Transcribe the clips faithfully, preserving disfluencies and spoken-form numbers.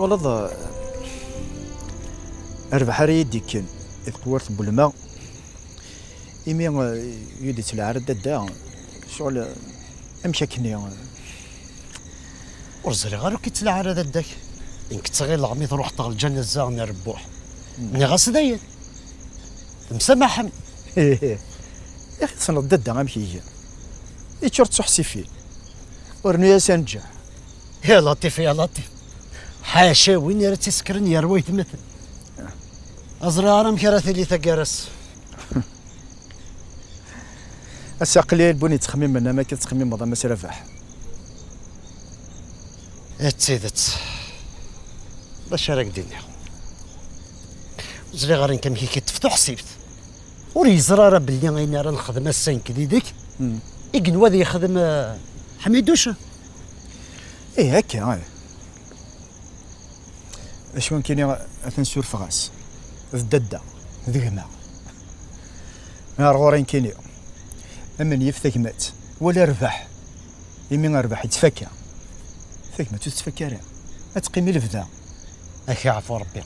Twalaḍ, rrbeḥ ara yi-d-ikken i tqewwert n welma, imi, eh, i d-ittelɛar dadda, ccɣel, eh, amek akkenni? Ur ẓriɣ ara akk ittelɛar dadda-k. Nekk ttɣileɣ mi truḥeḍ ɣer lǧanaza n Rebbuḥ. Nniɣ-as dayen. Temsamaḥem. Ih, tessneḍ dadda amek iga. Yeččur d tuḥsifin. Ur rnu-yas anǧeḥ. Ya Laṭif, ya Laṭif. Ḥaca win ara tt-isekren yerwa aytmaten. Ur ẓriɣ ara amek ara tili taggara-s. Ass-a aql-i lbun yettxemmimen am akka tettxemmimeḍ a Mass Rabaḥ. D tidet. D acu ara k-d-iniɣ? Ur ẓriɣ ara nekk amek i k-iṭṭef tuḥsift. Ur yeẓri ara belli ayen ara nexdem ass-a nekk d yid-k, i yenwa ad yexdem, eh, Ḥmiduc? Ih, akka, ih. Acu nekkini atan surfeɣ-as. D dadda, d gma. Ar ɣur-i nekkini. Amenyef tagmat, wala rrbeḥ. Imi rrbeḥ yettfakka, tagmat ur tettfakka ara. Ad teqqim i lebda. Ad k-yeɛfu Rebbi.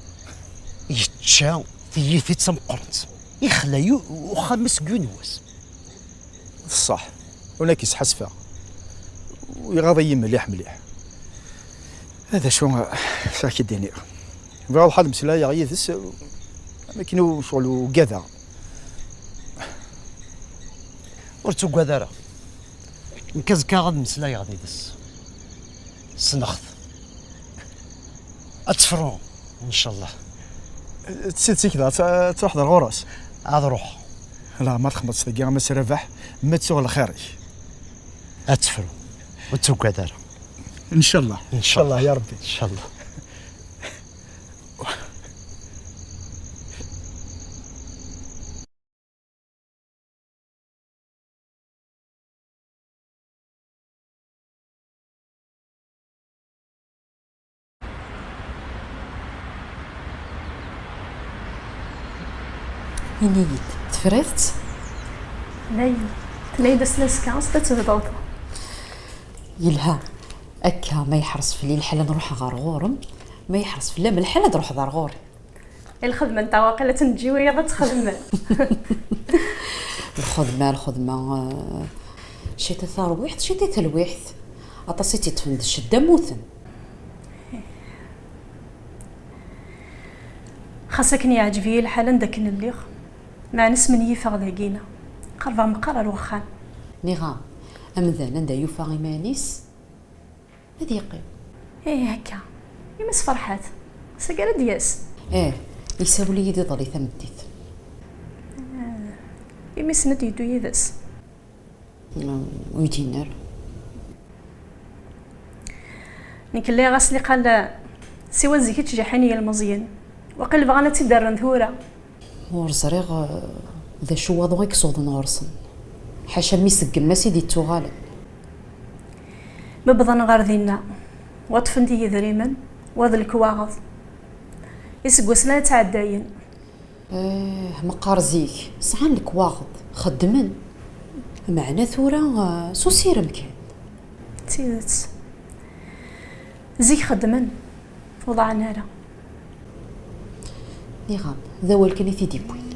Yečča tiyita d tameqqrant. Ixla yu-, uxxam-is deg yiwen wass. D ṣṣeḥ. Ur nekk sḥasfeɣ. Iɣaḍ-iyi mliḥ mliḥ. D acu, s-, ad k-id-iniɣ. Bɣiɣ lḥal mmeslayeɣ yid-s, am akken u-, ccɣel ugadeɣ. Ur ttugad ara. Nekk azekka ad mmeslayeɣ yid-s. Ssneɣ-t. Ad tefru, ncallah. D tidet i k-da, ad t-, ad truḥeḍ ar ɣur-s? Ad ruḥeɣ. Leɛmer txemmeḍ dagi a Mass Rabaḥ, ma ttuɣ lxir-ik. Ad tefru. Ur ttugad ara. Ncallah. Ncallah, ya Rebbi. Ncallah. Ini-yi-d, tefriḍ-tt? Dayen. Tenna-yi-d ass n azekka, ad tebduḍ. Yelha. Akka, ma yeḥreṣ fell-i lḥal ad ruḥeɣ ɣer ɣur-m, ma yeḥreṣ fell-am lḥal ad ruḥeḍ ɣer ɣur-i. I lxedma-nteɣ waqila ad tt-neǧǧ i wiyaḍ ad tt-xedmen. Lxedma, lxedma, eh, ciṭi tarwiḥt, ciṭi talwiḥt. Aṭas i tt-iṭṭfen d ccedda mmuten. Xas akken yeɛǧeb-iyi lḥal anda akken lliɣ, meɛna smenyifeɣ dagina. Qerbeɣ meqqar ar wexxam. Nniɣ-am, amdan anda yufa iman-is, ad yeqqim. Ih, akka. I Mass Ferḥat? Ass-agi ara d-yas? Ih, isawel-iyi-d iḍelli tameddit. Ah, imi-s ad yeddu yid-s? Mm, ur yi-d-yenni ara. Nekk lliɣ-as niqal siwa zik i ttjaḥin yilmeẓyen. Waqil bɣan ad tt-id-rren tura. Ur ẓriɣ, eh, d acu waḍu i yessawḍen ɣur-sen. Ḥaca mi iseggem-as i d-ittuɣalen. Mi wwḍen ɣer dinna, wa ṭṭfen-d i yidrimen, wa d lekwaɣeḍ. Iseggasen-a ttɛeddayen. Eh, meqqar zik, sɛan lekwaɣeḍ, xeddmen. Meɛna tura, eh, s usirem kan. D tidet. Zik xeddmen, ur ḍaɛen ara. Nniɣ-am, d awal kan i t-id-yewwin.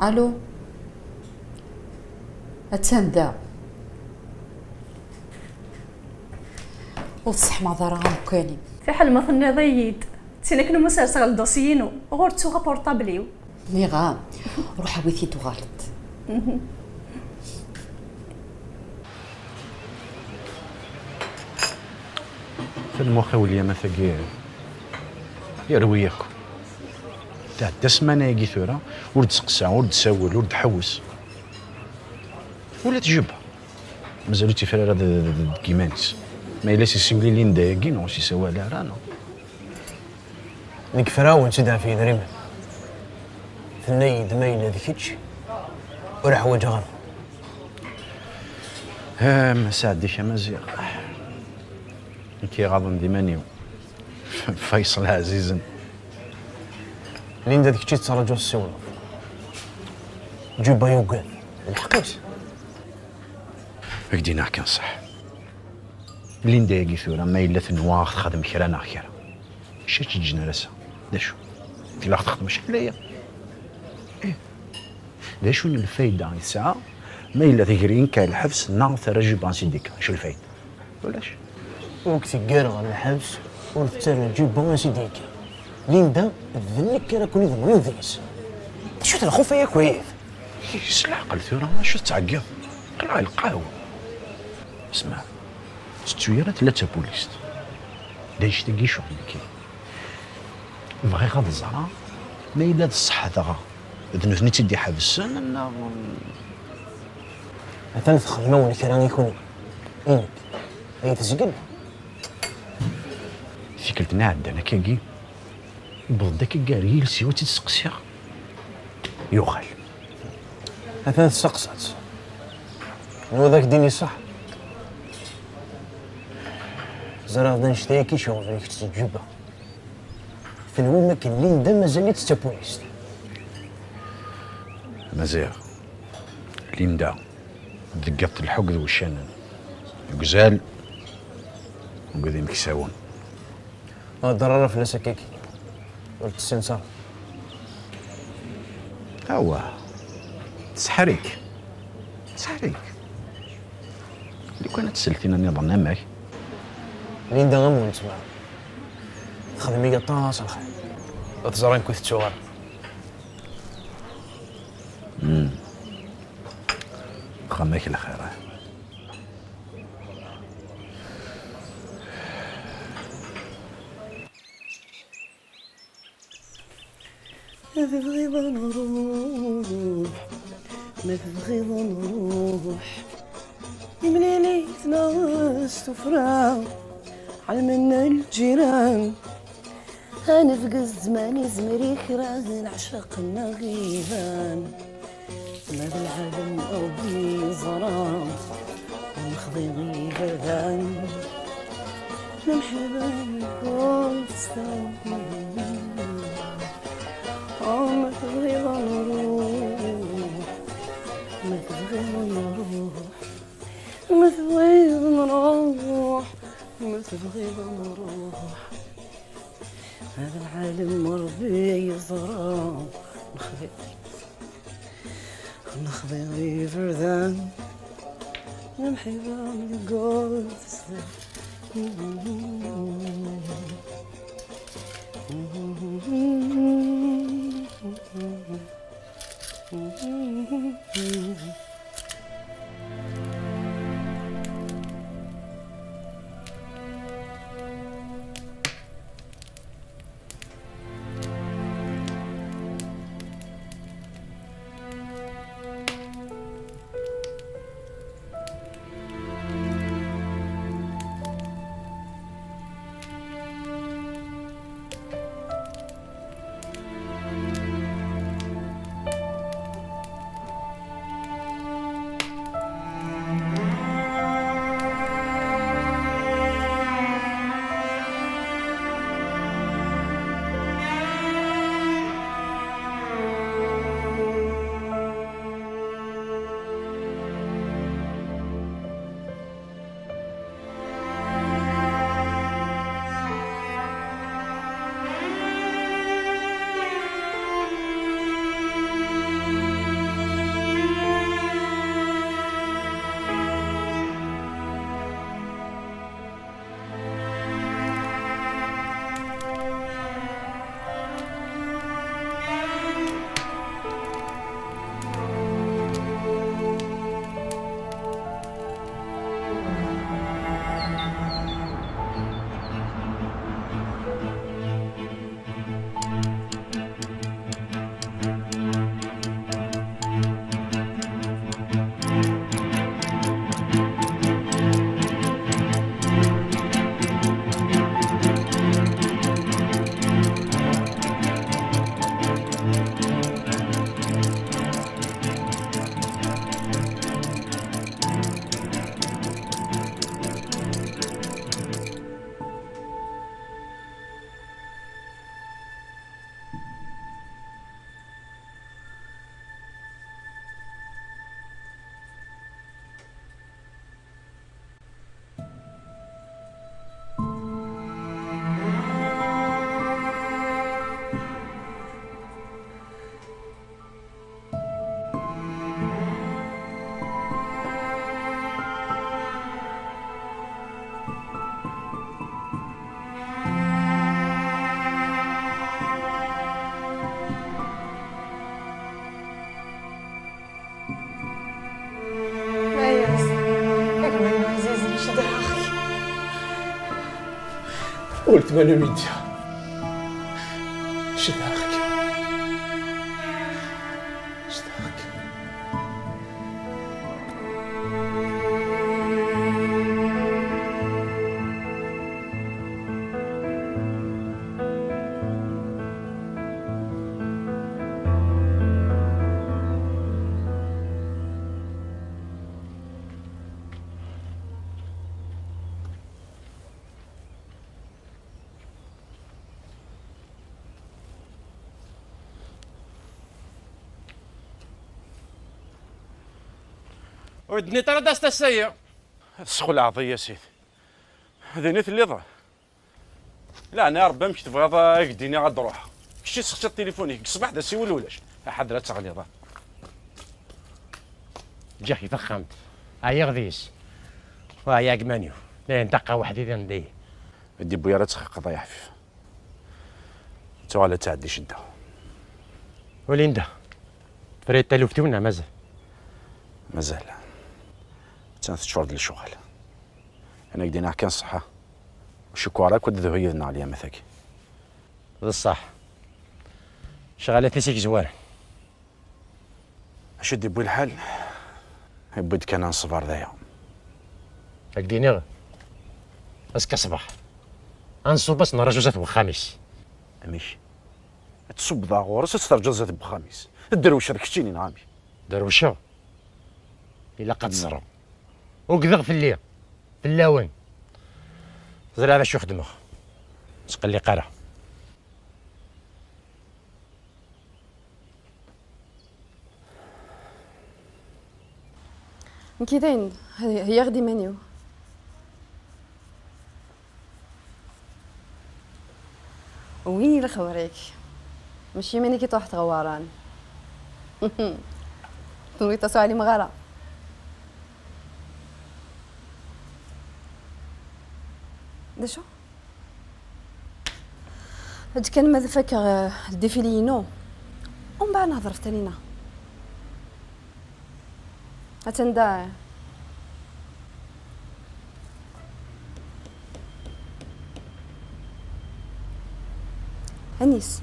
Allô? Attan da. Ur tesseḥmaḍ ara amekkan-im. Fiḥel ma tenniḍ-iyi-d. Tin akken umi serseɣ le dossier-inu, ɣur ttuɣ apurṭabl-iw. Nniɣ-am, ruḥ awi-t-id uɣaleḍ. Lmux-iw lyama-tagi yerwi akk. Tɛedda ssmana-agi tura, ur d-teqsa, ur d-tsawel, ur d-tḥewwes. Ula d Juba, mazal ur tifri ara d, d, d, deg yiman-is. Ma yella s-isimlil Linda-agi, neɣ ur s-isawal ara, neɣ? Nekk frawen-tt-id ɣef yedrimen. Tenna-yi-d ma yella d kečč, ur ḥwaǧeɣ ara. Ah, ma sɛeddi-k a Maziɣ. Nekk iɣaḍen d iman-iw. Faysel ɛzizen. Linda d kečč i tettraǧu tessiwleḍ. Juba yugad. Lḥeqq-is. Ad k-d-iniɣ kan ṣṣeḥ. Linda-agi tura, ma yella tenwa ad ɣ-texdem kra neɣ kra, mačči ad tt-ǧǧen ar ass-a. D acu? Tella ɣ-texdem acḥal aya. Ih. D acu n lfayda i tesɛa ma yella tegri nekk ar lḥebs neɣ terra Juba Sidika? Acu lfayda? Ulac. Ur k-teggar ɣer lḥebs, ur tettarra Juba Sidika. Linda, d nekk ara ken-iḍemnen deg-s. D acu-t lxuf-a akk? S leɛqel tura, acu tettɛeggiḍ? Qleɛ lqahwa. Smeɛ, tettu ara tella d tapulist. D annect-agi ccɣel-agi. Bɣiɣ ad ẓreɣ ma yella d ṣṣeḥ dɣa d nutni i tt-id-iḥebsen neɣ... Atan txedm-awen kra i kunwi. I nekk, ay tezgel. Tikkelt-nni iɛeddan akkagi, yewweḍ-d akka gar yiles-iw ad tt-id-steqsiɣ. Yuɣal. Atan testeqsa-tt. Nwiḍ ad k-d-ini ṣṣeḥ? Ẓriɣ d annect-a akk i k-iceɣben kečč d Juba. Tenwim akken Linda mazal-itt d tapulist? Maziɣ, Linda deg iḍ tleḥḥu akked wuccanen, deg uzal akked imeksawen. Ur hedder ara fell-as akkagi. Ur tt-tessineḍ ara. Awah. Tesḥer-ik. Tesḥer-ik. Lukan ad tsel tin nniḍen, amek? Linda am weltma. Texdem-iyi aṭas lxir. Ur teẓri amek ur tettuɣ ara. Hmm. Texdem-ak lxir, ah. Ma tebɣiḍ ad nruḥ, ma tebɣiḍ ad nruḥ, imlili-tneɣ s tuffra, ɛelmen lǧiran. Ad nefk zzman izmer i kra n leɛcaq-nneɣ iban. Ma d lɛalem Ṛebbi yeẓra, nexḍi iberdan. Lemḥiba ur testawi. Oh, ma tebɣiḍ ad nruḥ, ma tebɣiḍ ad nruḥ, ma tebɣiḍ ad nruḥ, ma tebɣiḍ ad nruḥ. Hada lɛalem Ṛebbi yeẓra, nexḍi, nexḍi iberdan, lemḥiba deg ul tesdel. Weltma Numidya, cedhaɣ-k. Cedhaɣ-k. Ur d-tenniḍ ara d-as tasa-yi. Tesxelɛeḍ-iyi a Sidi. Din i telliḍ? Laɛna Rebbi, amek tebɣiḍ ad k-d-iniɣ ad d-ruḥeɣ? Kečč i tessextiḍ tilifun-ik, deg ṣṣbeḥ d asiwel ulac. Aḥader ad teɣliḍ, a. Ǧǧiɣ-k i texxamt. Ɛyiɣ deg-s. Wa ɛyiɣ deg iman-iw. Dayen ṭaqeɣ weḥd-i din dayi. Ur d-iwwi ara ad txeqqeḍ ay aḥbib. Tuɣal ad tɛeddi ccedda. Walinda, tefriḍ taluft-iw neɣ mazal? Mazal. Attan teččur d lecɣal. Ad ak-d-iniɣ kan ṣṣeḥḥa. Ur cukkeɣ ara akk ad d-dhu yid-neɣ lyamat-agi. D ṣṣeḥ. Ccɣalat-is i yezwaren. Acu d-yewwi lḥal? Yewwi-d kan ad neṣber d aya. Ad k-d-iniɣ, azekka ṣṣbeḥ, ad nṣubb, ad s-nerǧu zdat wexxam-is. Amek? Ad tṣubbeḍ ɣur-s, ad s-terǧuḍ zdat wexxam-is? Tedrewceḍ keččini neɣ amek? Drewceɣ? Ilaq ad teẓreḍ. Ugdeɣ fell-i, fell-awen. Ẓriɣ d acu xedmeɣ. Ur ttqelliq ara. Nekki dayen, he-, heyyaɣ-d iman-iw. Win i lxeber-ik. Mačči iman-ik i truḥ tɣewwaran. Tenwiḍ-as ur ɛlimeɣ ara. D acu? Eǧǧ kan ma ad fakeɣ, eh, ldifili-inu. Umbeɛd nehḍer ɣef Tanina. Atan da. Anis,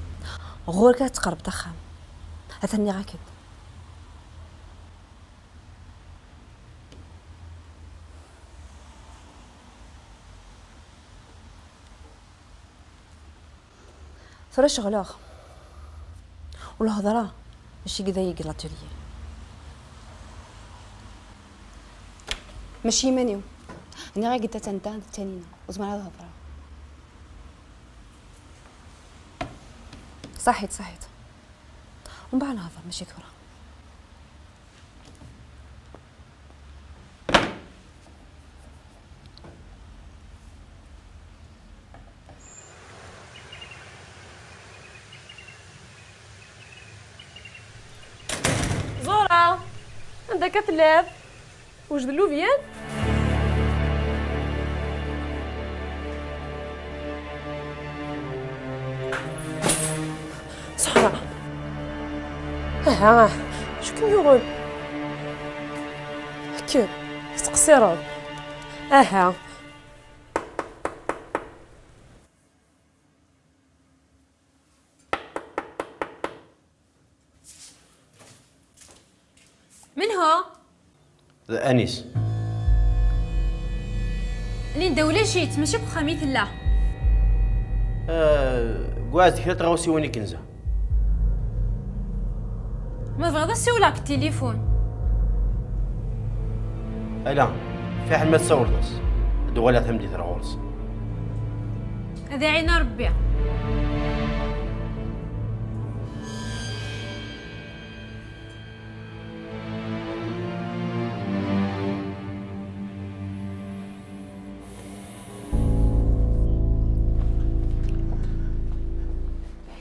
ɣur-k ad tqerbeḍ axxam. Atan nniɣ-ak-d. Tura ceɣleɣ. U lhedra mačči deg dayi deg l'atelier. Mačči iman-iw. Nniɣ-ak-d atan da d Tanina. Ur zmireɣ ad hedreɣ. Ṣaḥit, ṣaḥit. Umbeɛd nehder, mačči tura. Zora, anda akka telliḍ? Wejden llubyan? Zahra. Aha, acu kem-yuɣen? Kker, tettqeṣṣireḍ. Aha. Menhu? D Anis. Linda ulac-itt, mačči deg uxxam i tella. Eh, gguɛez-d kra n tɣawsiwin i kenza. Ma tebɣiḍ ad siwleɣ deg tilifun. Ala, fiḥel ma tsawleḍ-as. Ad d-uɣaleɣ tameddit ar ɣur-s. Ad iɛin Rebbi.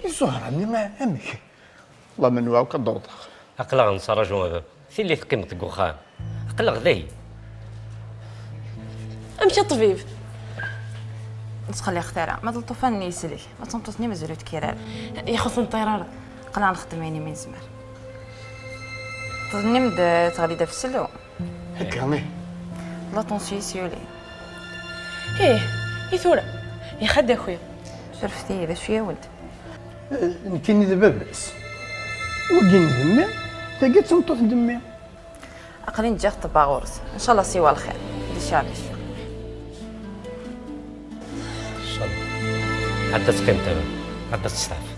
I Zuhra-nni, amek? Wellah menwa akk ad d-awḍeɣ. Aql-aɣ nettraǧu a baba. Tili teqqimeḍ deg uxxam. Aql-aɣ dayi. Amek a ṭṭbib? Ur ttqelliqet ara. Ma d lṭufan-nni yeslek. Ma d tameṭṭut-nni mazal ur tekkir ara. Yaxuṣ ur neṭṭir ara. Aql-aɣ nxeddem ayen imi nezmer. Tennim-d teɣli-d ɣef sslu. Akka, ih. La tension-is yuli. Ih, i tura? Ixad akwi. Surfet-iyi, d acu yawen-d? Eh, nekkini d baba-s. Wigi n d mmi, tagi d tameṭṭut n d mmi. Aql-in ǧǧiɣ ṭṭebba ɣur-s. Ncallah siwa lxir. Di ccaɛbi. Ncallah. Ɛedda teqqim tama. Ɛedda testeɛfu.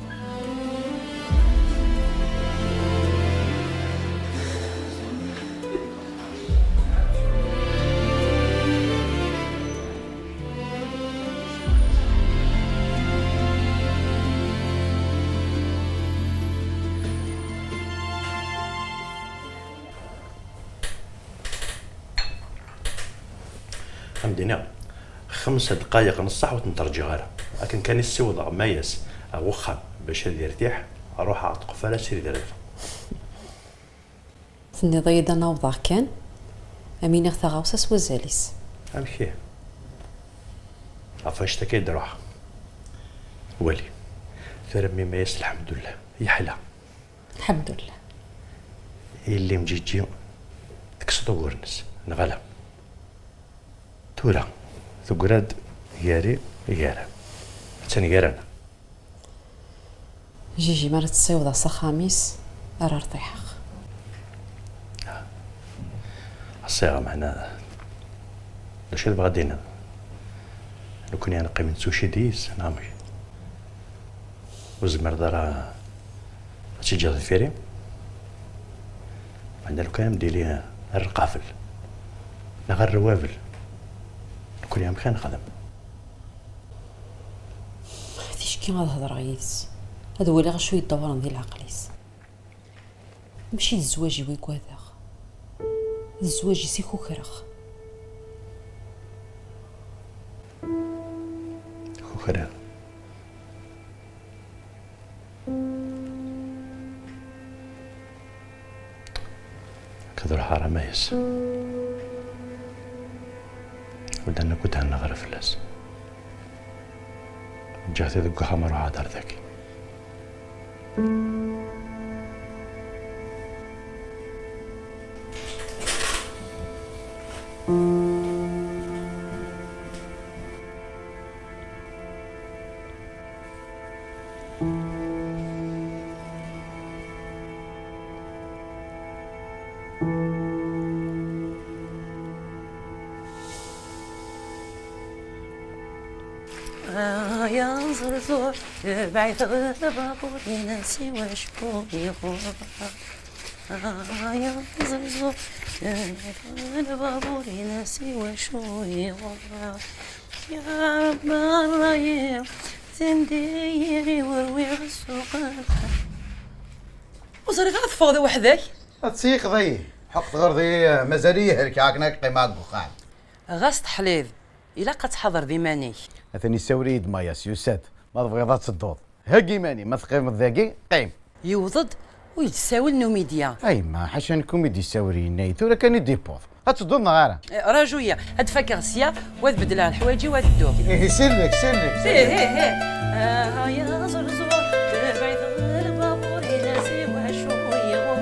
Am d-iniɣ, xemsa dqayeq n ṣṣeḥ ur ten-rǧiɣ ara. Akken kan i ssiwḍeɣ Mayas ɣer uxxam bac ad yertiḥ, ruḥeɣ ɣer tqeffal ad as-id-rriɣ. Tenniḍ-iyi-d ad n-awḍeɣ kan, am iniɣ taɣawsa s wazal-is. Amek ihi? Ɣef wannect-agi i d-ruḥeɣ. Wali. Tura mmi Mayas, lḥemdullah, yeḥla. Lḥemdullah. Yelli Mǧiǧi tekkseḍ ugur-nnes, neɣ ala? Tura, teggra-d gar-i, gar-am. Attan gar-aneɣ. Jiji, mi ara tt-ssiwḍeɣ s axxam-is, ara rtiḥeɣ. Ḥṣiɣ, meɛna, d acu i tebɣa ad d-tiniḍ? Nekkni ad neqqim nettucid yis, neɣ amek? Ur tezmireḍ ara ad tt-teǧǧeḍ deffir-i? Meɛna lukan ad m-d-yili ar lqabel, neɣ ar rwabel, nekkni amek ara nexdem? Ticki ad hedreɣ yid-s, ad waliɣ acu yeddawren di leɛqel-is. Mačči d zzwaǧ-iw i ggwadeɣ, d zzwaǧ-is i kukreɣ. Kukreɣ. Akked ruḥ ɣer Amayas. Ur d-anna akk ur d-hennaɣ ara fell-as. Ǧǧiɣ-t deg uxxam, ruḥeɣ-d ar dagi. Ay aẓerẓur, tebɛet lbabuṛ-ines i wacu iɣur. Ay aẓerẓur, tebɛet lbabuṛ-ines i wacu iɣur. Ya Ṛebbi ṛṛay-iw, tendi-yi ur wiɣ ssuq. Ur ẓriɣ ara teffɣeḍ weḥd-k. Ad tseyyqeḍ-iyi. Ḥuq tɣerḍ-iyi, mazal-iyi helkeɣ akken ad qqimeɣ deg uxxam. Ɣas teḥliḍ, ilaq ad tḥadreḍ iman-ik. Atan yessawel-iyi-d Mayas, yusa-d. Ma tebɣiḍ ad tedduḍ, heggi iman-im, ma teqqimeḍ dagi, qqim. Yewweḍ-d, ur yi-d-ssawel Numidya. A yemma, ḥaca nekk umi d-yessawel, yenna-yi tura kan i d-yewweḍ. Ad tedduḍ neɣ ara? Eh, raju-ya, ad d-fakeɣ sya, u ad beddleɣ leḥwayeǧ-iw, ad dduɣ. Ihi sellek, sellek, sellek. Ih, ih, ih. Ah, ya Zerzuṛ, tebɛet lbabuṛ-ines i wacu iɣur.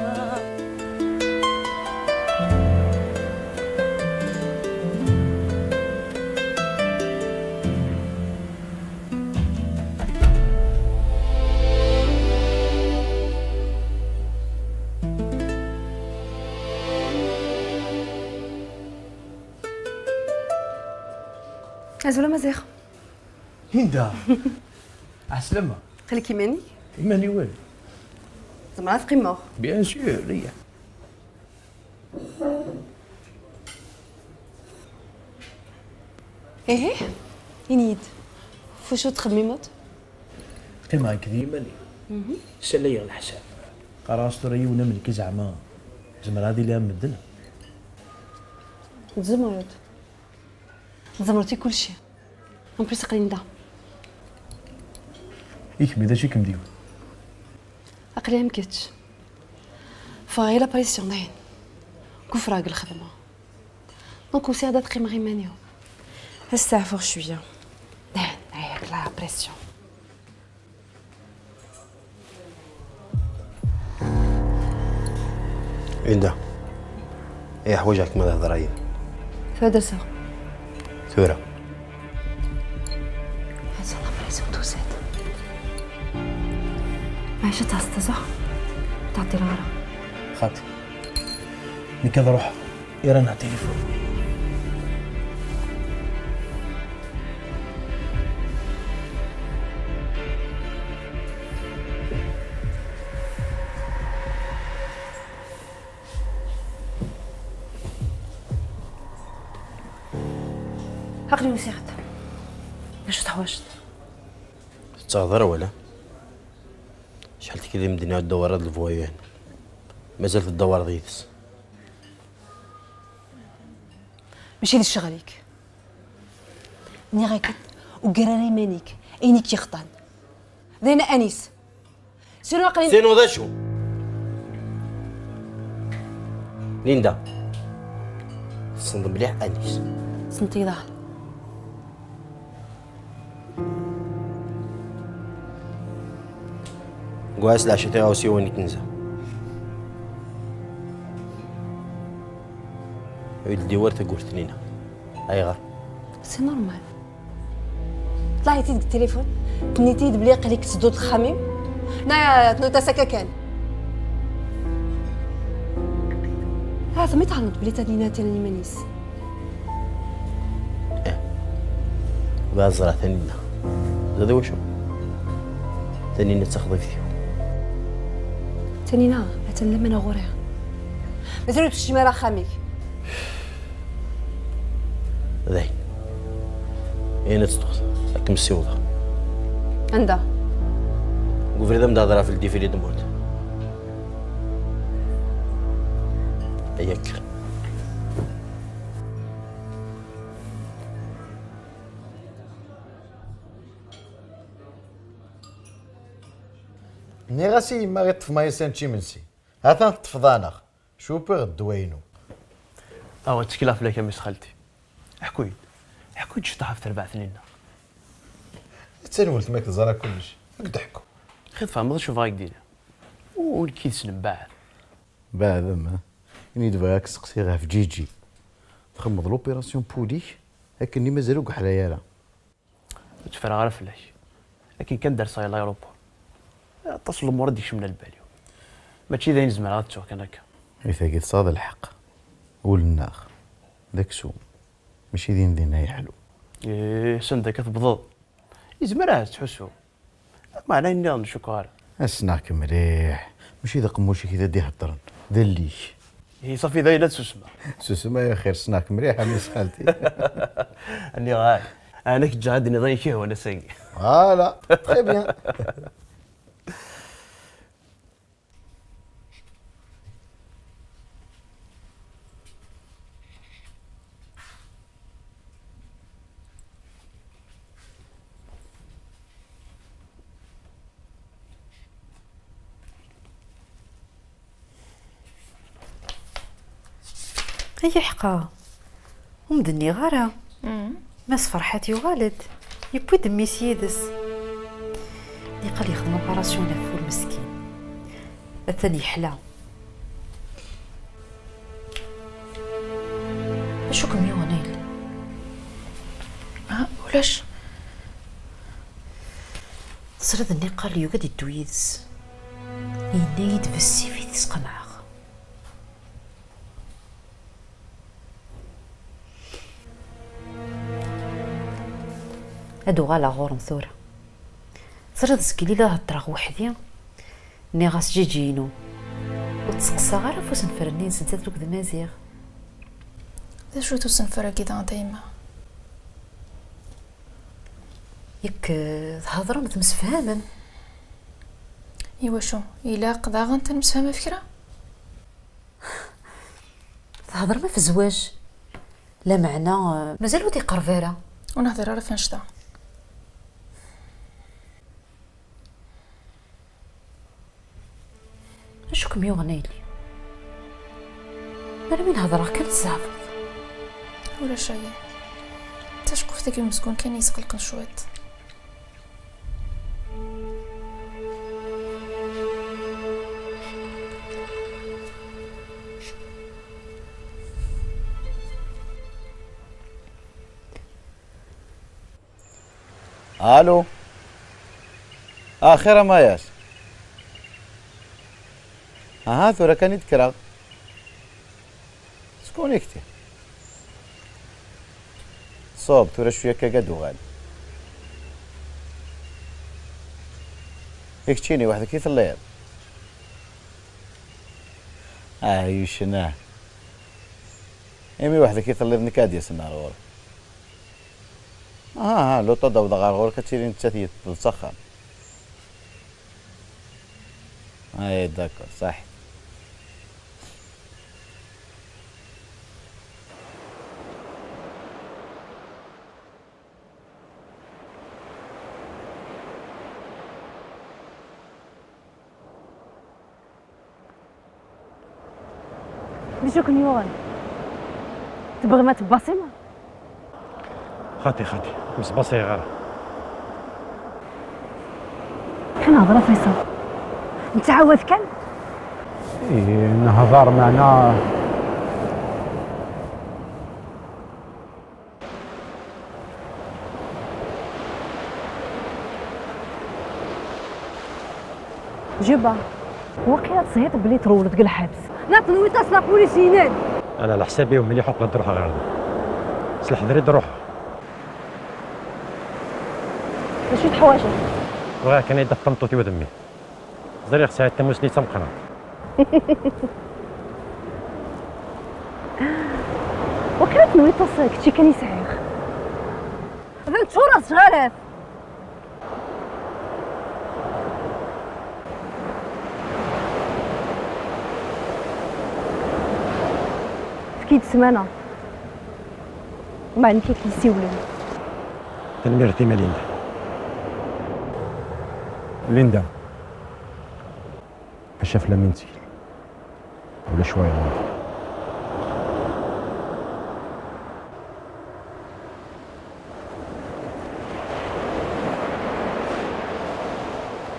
Azul a Maziɣ. Linda. Ɛeslama. Xelk iman-ik. Iman-iw. Zemreɣ ad qqimeɣ? Bien sûr, reyya. Ihi, ini-yi-d, f wacu tettxemmimeḍ? Qqimeɣ nekk d yiman-iw. Mhm. Ssalayeɣ leḥsab. Qqareɣ-as tura yiwen am nekk zeɛma zemreɣ ad iliɣ am medden? Tzemreḍ. Tzemreḍ i kulci. En plus, aql-in da. I kemm, d acu i kem-d-yewwin? Aql-i am kečč. Ffɣeɣ i la pression, dayen. Kufreɣ deg lxedma. Donc, usiɣ-d ad qqimeɣ iman-iw. Ad steɛfuɣ cwiya. Dayen, ɛyiɣ deg la pression. Linda, ay ḥwajeɣ-kem ad hḍreɣ yid-m. Tura ad d-aseɣ. Tura. Acu tɛeṣṭeẓ? Ur tɛeṭṭileɣ ara. Xaṭi. Nekk ad ruḥeɣ. Ira neɣ tilifun. Aql-i usiɣ-d. D acu teḥwaǧeḍ? Tettaɣeḍ ara wala? Acḥal tekki d imedden i d-ddawareḍ d lbuwayen. Mazal teddawareḍ yid-s. Mačči d ccɣel-ik. Nniɣ-ak-d, ugger ara iman-ik, ayen i k-yexḍan. D ayen a Anis. Sinu aql-i. Sinu d acu? Linda, tessneḍ mliḥ Anis. Tessneḍ-iyi daɣen. Gɛas leɛca tiɣawsiwin i tenza. Ur yeldi war tagurt-nni-ina. Ayɣer? C'est normal. Ṭlaɛit-id deg tilifun, tennit-id belli aql-ik tsedduḍ axxam-im. Na, tnuta s akka kan. Ah, tama i tɛelmeḍ belli Taninna atan iman-is. Eh. Bɣiɣ ad ẓreɣ Taninna. Ẓriḍ i wacu? Taninna d taxḍibt-iw. Taninna, atan lamana ɣur-i. Mazal ur tekcim ara axxam-ik. Dayen. Ayen ad teṭṭuḍ, ad kem-ssiwḍeɣ. Anda? Deg ubrid am d-hedreɣ ɣef le défilé de mode. Aya kker. Nniɣ-as i yemma i ṭṭef Mayes ad nečč imensi. Ha-t-an teṭṭfeḍ-aneɣ. Cuppeɣ ddwa-inu. Awa, ttekleɣ fell-ak a mmi-s xalti. Ḥku-yi-d. Ḥku-yi-d ciṭuḥ ɣef terbaɛt-nni-nneɣ. Attan weltma-k teẓra kullec. Ad k-d-ḥku. Xi tfehmeḍ acu bɣiɣ ad k-d-iniɣ? Ur nekk yid-s nembaɛed. Beɛdem, ha? Ini-d bɣiɣ ad k-seqsiɣ ɣef Ǧiǧi. Txedmeḍ l'opération Poulik, akken-nni mazal ur yeḥla ara. Ur tteffreɣ ara fell-ak. Akken kan derseɣ i l'aéroport. Aṭas n lumuṛ i d-ikecmen ar lbal-iw. Mačči d ayen zemreɣ ad ttuɣ kan akka. I tagi tesɛiḍ lḥeqq. Ul-nneɣ d aksum. Mačči din din ay ḥlu. Ih, s anda akka tebḍeḍ? Izmer ahat tettḥussu. Meɛna ayen nniḍen ur cukkeɣ ara. Ssneɣ-k mliḥ. Mačči d aqemmuc-ik i d ad d-iheddren. D alli-k. Ihi, ṣafi, dayen ad susmeɣ. Susem ay axir, ssneɣ-k mliḥ a mmi-s xalti. Nniɣ-ak, ɛni ad k-ǧǧeɣ ad d-tiniḍ ayen i k-yehwan ass-agi? Voilà, très bien. Ay iḥqa, ur m-d-nniɣ ara. Mass Ferḥat yuɣal-d, yewwi-d mmi-s yid-s. Niqal yexdem opération ɣef wul meskin. Atan yeḥla. Acu kem-yuɣen a yelli? Ah, ulac. Teẓriḍ, nniqal yugi ad yeddu yid-s. Yenna-yi-d bessif i t-sqenɛeɣ. Ad uɣaleɣ ɣur-m tura. Teẓriḍ, zgili la heddreɣ weḥd-i, nniɣ-as Ǧiǧi-inu. Ur ttseqsaɣ ara ɣef usenfer-nni n Zeddat akked Maziɣ. D acu-t usenfer-agi daɣen, a yemma? Yak, eh, thedrem, temsefhamem. Iwacu? Ilaq daɣen ad nemsefham ɣef kra? Thedrem ɣef zzwaǧ? Lameɛna, eh, mazal ur d-iqerreb ara. Ur nehder ara ɣef annect-a. Acu kem-yuɣen a yelli? Armi n-hedreɣ kan tzeɛfeḍ. Ulac aya. D taceqquft-agi umezgun kan i yesqelqen cwiṭ. Allo. Axir a Mayas. Aha, tura kan i d-kkreɣ. Skunekti. Ṣub, tura cwiya akka ad d-uɣal. I keččini, weḥd-k i telliḍ? Ah, yuccen, ah. Imi weḥd-k i telliḍ, nekk ad d-yasen ar ɣur-k. Aha, aha, luṭa d-awḍeɣ ɣer ɣur-k, ad tili nettat yetteṭṭeḍ s axxam. Ay, d'accord, ṣaḥit. D acu ken-yuɣen? Tebɣim ad tebbasim? Xati, xati, ur sbaṣayeɣ ara. Kan hḍer a Faysal. Nettɛawad kan. Ih, nehḍer, meɛna. Juba, waqila teshiḍ belli trewleḍ deg lḥebs. La tenwiḍ-as la police-inen. Ala, leḥsab-iw mliḥ uqbel ad ruḥeɣ ɣer da. S leḥder i d-ruḥeɣ. D acu i teḥwajeḍ? Bɣiɣ kan ad d-tafeḍ tameṭṭut-iw d mmi. Ẓriɣ tesɛiḍ tamusni d tameqqrant. Waqila tenwiḍ-as kečči kan i sɛiɣ. D neččur ɣer tɣalat. Efk-iyi-d ssmana. Ma nekk i k-yessiwlen. Tanemmirt i Linda. Linda. Acaf lamin ttkel. Ulac wayeḍ.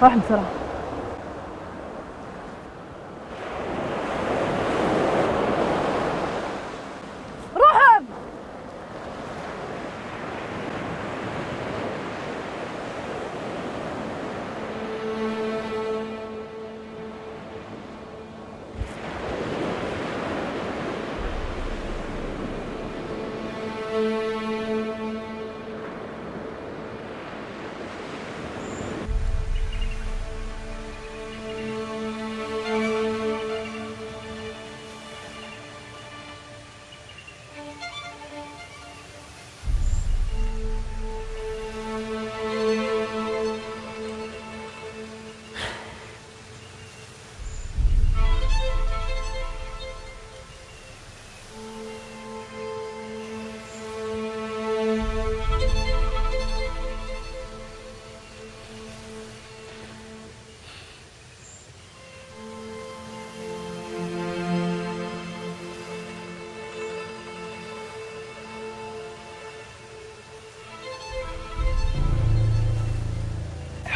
Ruḥ bsrɛa. Ruḥem!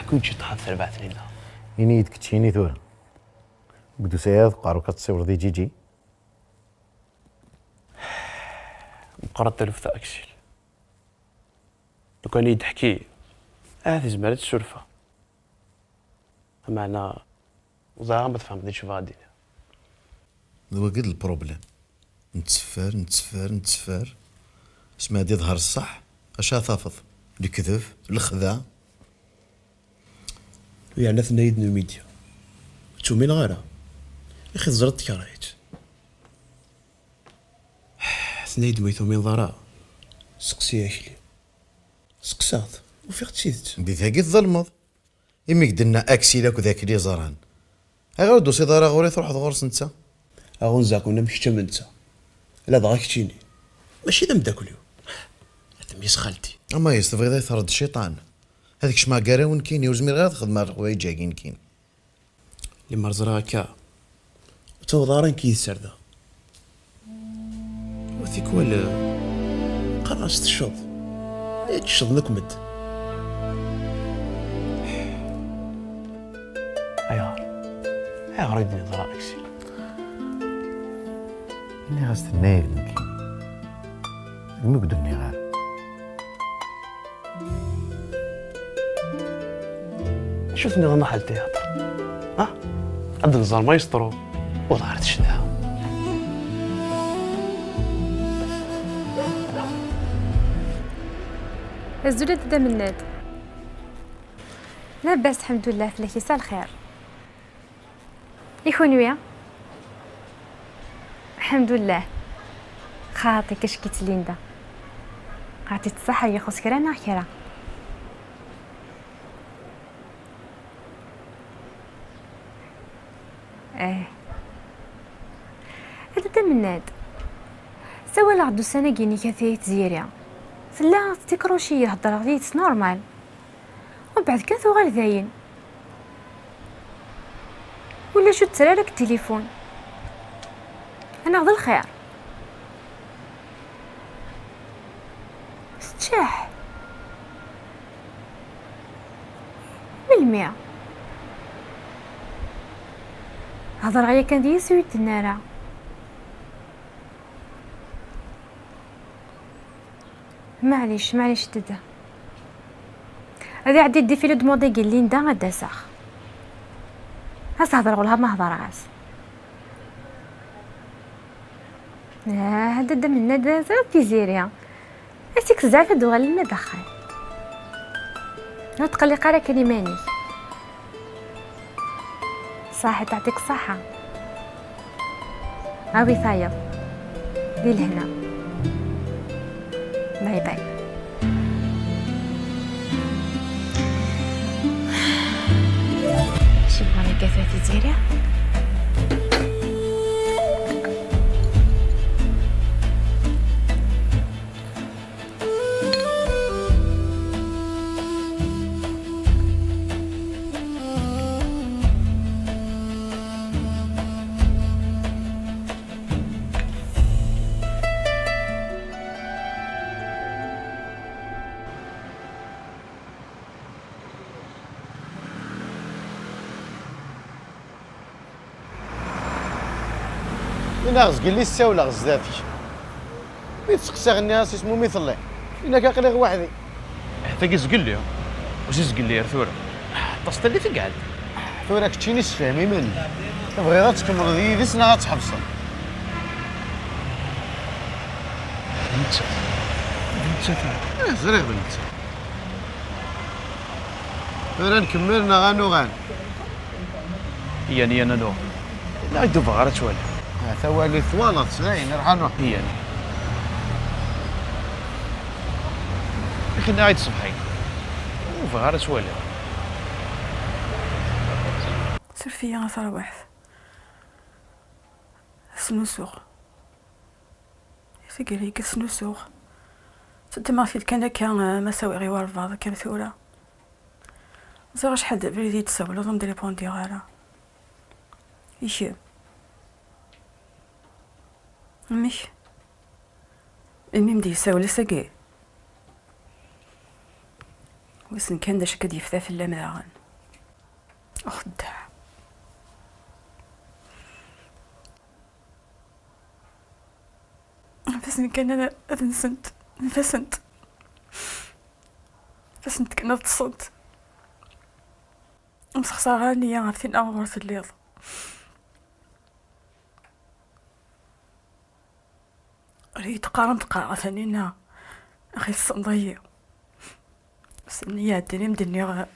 Ḥku-yi-d ciṭuḥ ɣef terbaɛt-nni-nneɣ. Ini-yi-d keččini tura. Deg d-tusiḍ ɣer-k ad tessiwleḍ i Ǧiǧi? Meqqret taluft a Aksil. Lukan i yi-d-teḥki, ahat izmer ad t-surfeɣ. Meɛna, ur ẓriɣ ma tfehmeḍ d acu bɣiɣ ad d-iniɣ. D wagi d lproblem. Netteffer, netteffer, netteffer. Asmi ad d-iḍher ṣṣeḥ, acu ara tafeḍ? Lekdeb, lexdeɛ. Yerna tenna-yi-d Numidya. Ur tt-umineɣ ara. Ixi teẓriḍ tekreh-itt. Tenna-yi-d ma ur tumineḍ ara, seqsi Akli. Seqsaɣ-t, ufiɣ d tidet. Di tagi tḍelmeḍ. Imi i k-d-tenna Aksil akked Akli ẓran. Ayɣer ur d-tusiḍ ara ɣur-i, truḥeḍ ɣur-s netta? Aɣunza-ken am kečč am netta. Ladɣa keččini. Mačči d ameddakel-iw. Ad mmi-s xalti. Ama yes, tebɣiḍ ad yi-terreḍ cciṭan. Ad kecmeɣ gar-awen nekkini, ur zmireɣ ara ad xedmeɣ lexwayeǧ-agi nekkini. Limer ẓriɣ akka, ur ttaweḍ ara nekk yid-s ar da. Ur tikwal, qqareɣ-as tecceḍ. Ay tecceḍen akk medden. Ayɣer? Ayɣer i d-nniḍ ara Aksil? Nniɣ-as tenna-yak nekkini. Degmi ur k-d-nniɣ ara. Acu tenniḍ a Maḥal Tiyaṭer? Ha? Ad nẓer maestro. Uḍar tecna. Azul a Dda Mennad. Labas, lḥemdullah, fell-ak yesɛa lxir. I kunwi? Lḥemdullah. Xaṭi, kacki-tt Linda. Xaṭi, tṣaḥa, ixuṣ kra neɣ kra. Eh. A Dda Mennad, sawaleɣ-d ussan-agi-inek a Tiziri. Tella tettikruci, heddreɣ yid-s normal. Umbeɛd kan tuɣal dayen. Ulac, ur tettarra ara deg tilifun. Anaɣ d lxir? Teččeḥ. Melmi? Hedreɣ yakan d yis ur yi-d-tenna ara. Maɛlic, maɛlic, Dda. Ad iɛeddi défilé de mode-agi n Linda, ad d-aseɣ. Ad s-hedreɣ welha ma hedreɣ-as. Ah, Dda Mennad, teẓriḍ Tiziri. Ad tt-kkes zɛaf, ad d-uɣalen d axxam. Ur tqelliq ara kan iman-ik. Saḥit, yeɛṭik ṣṣeḥḥa. Awi tayeḍ. Di lehna. Bye bye. Cebɣen lgata Tiziri. Ini-as zgelli, ssawleɣ zdat-k. Mi tt-seqsaɣ, nniɣ-as: "Isem-im i telliḍ?" Ini-ak: "Aql-i ɣer weḥd-i." Ata deg zgelli. Ur si zgelli ar tura. Aṭas tallit i iɛedda. Tura keččini sefhem iman-ik. Bɣiɣ ad tkemmleḍ yid-s neɣ ad tḥebseḍ? D nettat. D nettat. Eh, ẓriɣ d nettat. Tura nkemmel neɣ ad nuɣal? Yan, yan, ad nuɣal. Ur d-uɣaleɣ ara ad twaliḍ. Ah, tawali twalaḍ-tt, dayen, ruḥ ad nuɣal. Yan. Akken ay d-ṣebḥi. Ur bɣiɣ ara ad twaliḍ. Suref-iyi a tarwiḥt. Snusuɣ. Tigi i snusuɣ. Ttedmeɣ-t-id kan akka, eh, ma sawiɣ i walbeɛḍ akka am tura. Ẓriɣ acḥal d abrid i d-tsawleḍ, ur m-d-ripundiɣ ara. I kemm? Amek? Imi m-d-yessawel ass-agi? Wissen kan d acu akka d-yefta fell-am daɣen. Xeddaɛ. Nfassen kan ad, ad nsent. Nfassent. Nfassent kan ad ṭṭsent. Ur sexṣar ara nniya ɣef tin ɣur telliḍ. Ur iyi-d-qqar am d-qqar a Taninna, axi tessenḍ-iyi. Snin iɛeddan i m-d-nniɣ, eh,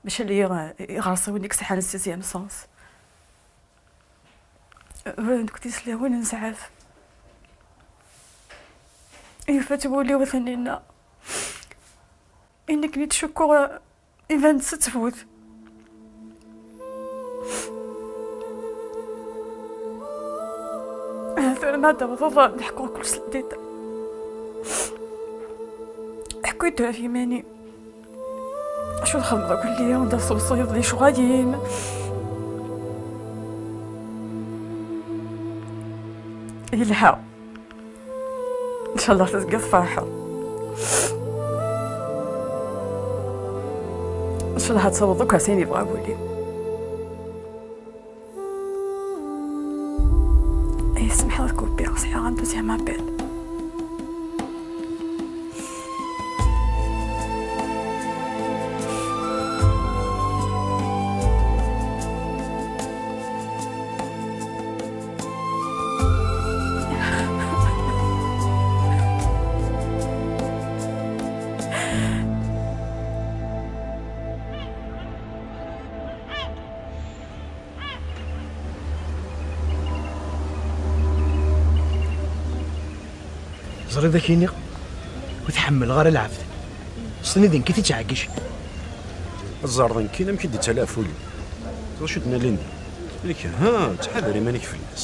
maca lli, eh, iɣersiwen i yesɛan sixième sens. Eh, deg tislawin n zzɛaf. Yufa-tt wul-iw a Taninna. Ayen akken i ttcukkuɣ, eh, iban-d s ttbut. Ahat tura ma d-tawḍeḍ ad d-ḥkuɣ kullec s ddida. Ḥku-yi-d tura ɣef yiman-im. Acu txedmeḍ akk lli d asewṣiḍ di ccɣel-im? Yelha. Ncallah tezgiḍ tferḥeḍ. Ncallah ad taweḍ akk ar s ayen yebɣa wul-im. Ay, smeḥ ad kupiɣ, sɛiɣ un deuxième appel. Teẓriḍ, ak-iniɣ ur tḥemmleɣ ara lɛebd. S tnidin kan i ttɛeggicen. Ẓer d nekkini amek i d-ittala ɣef wul-iw. Teẓriḍ acu d-nna Linda? Nekk, ha, ttḥadar iman-ik fell-as.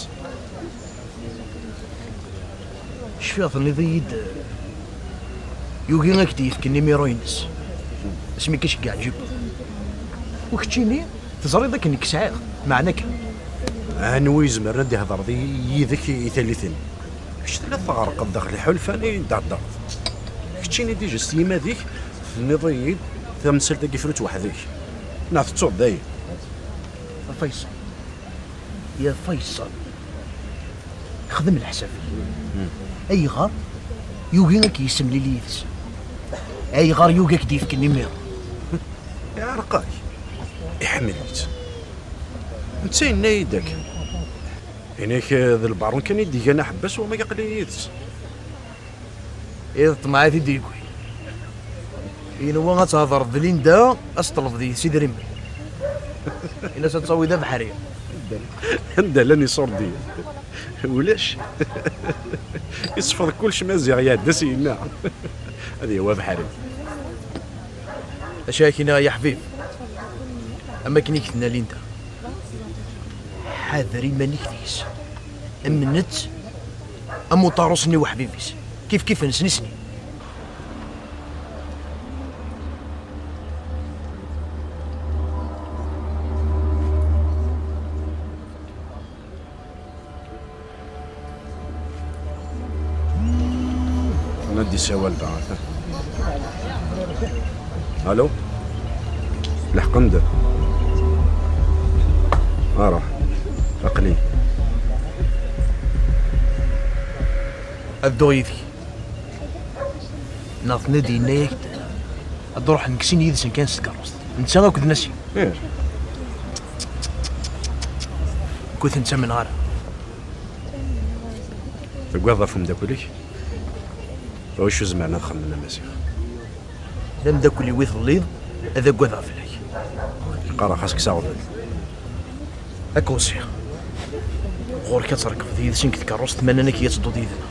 Cfiɣ tenniḍ-iyi-d, eh, yugi ad k-d-yefk nimiru-ines asmi k-iceggeɛ Jip. U keččini teẓriḍ akken nekk sɛiɣ, meɛna kan. Anwa izemren ad d-ihder di, yid-k i tallit-nni? Kečč telliḍ tɣerqeḍ daxel iḥulfan i d-theddreḍ. Keččini déjà s yimad-ik tenniḍ-iyi-d tamsalt-agi frut weḥd-k. Neɣ tettuḍ dayen? A Faysal. Ya Faysal, xdem leḥsab. Ayɣer yugi ad k-yessemlil yid-s? Ayɣer yugi ad k-d-yefk nimiru? Iɛreq-ak. Iḥemmel-itt. Netta yenna-yi-d akken. Ini-ak d lbarun kan i d-igan aḥebbas wama aql-i yid-s. I d ṭṭmeɛ i t-id-yewwi. Yenwa ad tehḍreḍ d Linda, ad s-ṭṭlebeḍ yid-s idrimen. Ini-as ad tawiḍ abeḥri. Anda llan iṣurdiyen? Ulac. Isfeḍ kullec Maziɣ iɛedda s yenna. Ad yawi abeḥri. Acu ara k-iniɣ ay aḥbib? Am akken i k-tenna Linda, ḥader iman-ik deg-s. Amnet am uṭarus-nni uḥbib-is. Kif kif-nsen i snin. Ad d-isawal da. Alo? Leḥqen-d. Ara. Aql-i. Ad dduɣ yid-k. Neɣ tenna-d yenna-yak-d ad ruḥen deg sin yid-sen kan s tkeṛṛust. Netta akked Nassim. Ih. Ur ten-ttamneɣ ara. Teggaḍ ɣef umeddakel-ik? Ɣef wacu zemren ad xedmen a Maziɣ? D ameddakel-iw i telliḍ, ad aggadeɣ fell-ak. Qqareɣ xas kkes aɣbel. Ad k-weṣṣiɣ. Ɣur-k ad trekbeḍ yid-sen deg tkeṛṛust, ma nnan-ak-id ad tedduḍ yid-neɣ.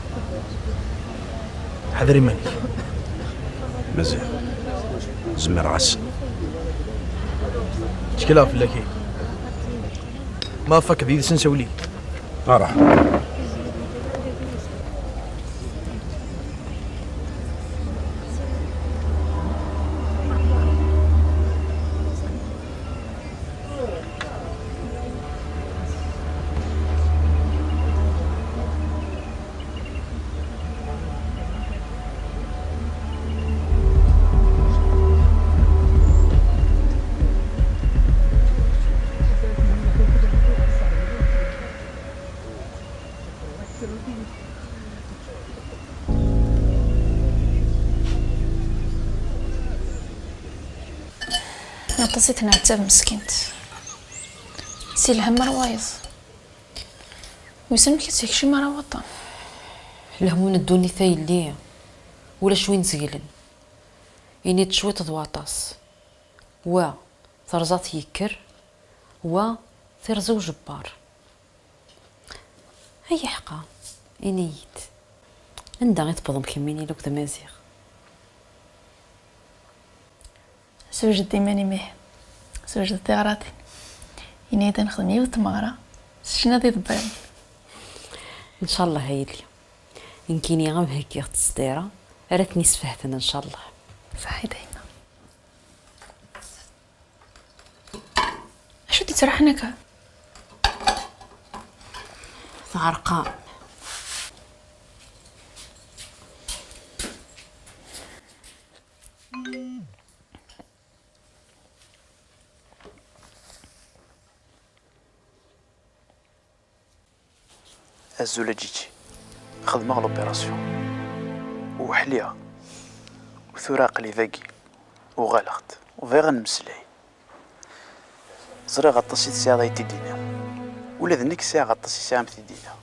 Ḥader iman-ik. Maziɣ. Zemreɣ ass. Ttekleɣ fell-ak. Ma tfakkeḍ yid-sen, sawel-iyi. Ara. Aṭas i tenɛettab meskint. Si lhem ar wayeḍ. Wissen amek i tt-yekcem ara waṭṭan. Lehmu n ddunit a yelli, ulac win zeglen. Ini-d cwiṭ d waṭas. Wa terẓa-t yekker, wa terẓa ujebbar. Ay iḥqa, ini-yi-d, anda i tewwḍem kemmini akked Maziɣ? Sewjed iman-im ihi, sewjed tiɣratin. Ini-yi-d ad nexdem yiwet tmeɣra s ccna d iḍebbalen. Ncallah a yelli, nekkini am heggiɣ-d s tira ara ten-isfehden ncallah. Saḥit a yemma. Acu d-ittraḥen akka? Tɛerqem. Azul a Ǧiǧi. Xedmeɣ l'opération. Weḥliɣ. U tura aql-i dagi. Uɣaleɣ-d. U bɣiɣ ad nemmeslay. Ẓriɣ aṭas i tesɛiḍ ay t-id-tiniḍ. Ula d nekk sɛiɣ aṭas i sɛiɣ am t-id-iniɣ.